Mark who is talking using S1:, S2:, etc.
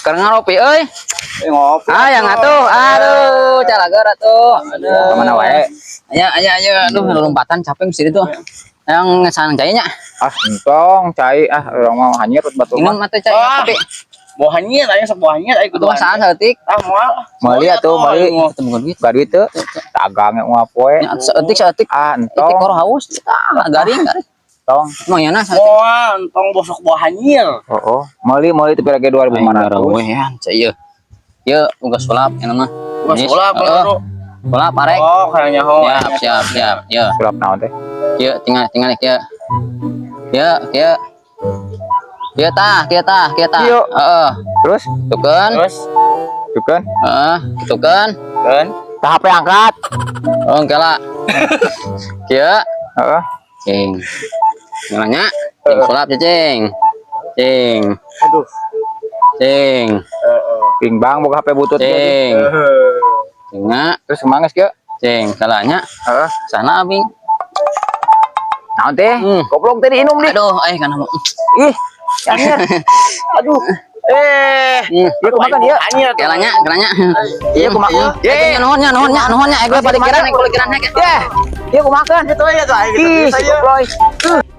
S1: Keur ngopi euy.
S2: Eh, ngopi.
S1: Ah, yang atuh. Aduh, calageur atuh. Aduh.
S3: Kemana wae?
S1: Aya, aya, aya. Aduh, lompatan capek mesti itu. Yang ngesan cai nya.
S3: Ah, entong cai ah, urang mau hanyir batur
S1: Minum
S3: mah.
S1: atuh cai
S2: Ah.
S1: kopi.
S2: Mau hanyir aing, sok mau hanyir aing kudu.
S1: Atuh saan saeutik.
S2: Ah, moal.
S3: Meuli atuh, meuli.
S1: Ketemu bukan duit.
S3: Gak duit teu. Dagang moal poe.
S1: Nya saeutik saeutik.
S3: Ah,
S1: Itik
S3: entong.
S1: kor haus. Ah, garing garing.
S3: Entong.
S1: Emang ya nah saeutik.
S2: Moal, entong bosok bawa hanyir.
S3: Oh. Meuli meuli teu pira ge 2500.
S1: Weh, ya, cai ieu. Ieu uga sulap nya mah.
S2: Uga sulap,
S1: Heeh. Sulap arek.
S2: Oh, kayaknya ho.
S1: Siap, siap, siap. Ieu.
S3: Sulap naon teh?
S1: Kieu tinggal tinggal kieu. Kieu, kieu. Kieu tah, kieu tah, kieu tah.
S3: Kieu.
S1: Heeh.
S3: Terus
S1: Tukeun.
S2: Terus
S3: tukeun.
S1: Heeh, gitukeun.
S2: Kan.
S3: Tah HP angkat.
S1: Oh, kela. Kieu.
S3: Heeh.
S1: Cing. Nanya, cing sulap cing. Cing,
S2: Aduh.
S1: cing,
S2: Heeh.
S3: Ping bang boga HP butut ge.
S1: Cing. Cingna,
S3: Terus kumaha geus kieu?
S1: Cing, kalanya
S3: Heeh.
S1: sana abing.
S3: Naon teh?
S1: Hmm.
S3: Goblok teh diinum di.
S1: Aduh, eh kana mau.
S3: Ih, hanyir. Aduh.
S2: Eh,
S3: Ieu kumaha kan ieu?
S2: Hanyir.
S1: Kelanya, kelanya.
S3: Ieu kumaha?
S1: Ye, nuhun nya, nuhun nya, nuhun nya. Eh, gue palikiran, eh, palikiran hek.
S3: Ye. Ieu kumaha kan?
S2: Itu aja tuh aing gitu.
S3: Ih, si
S2: Bisa, ya.
S3: goblok.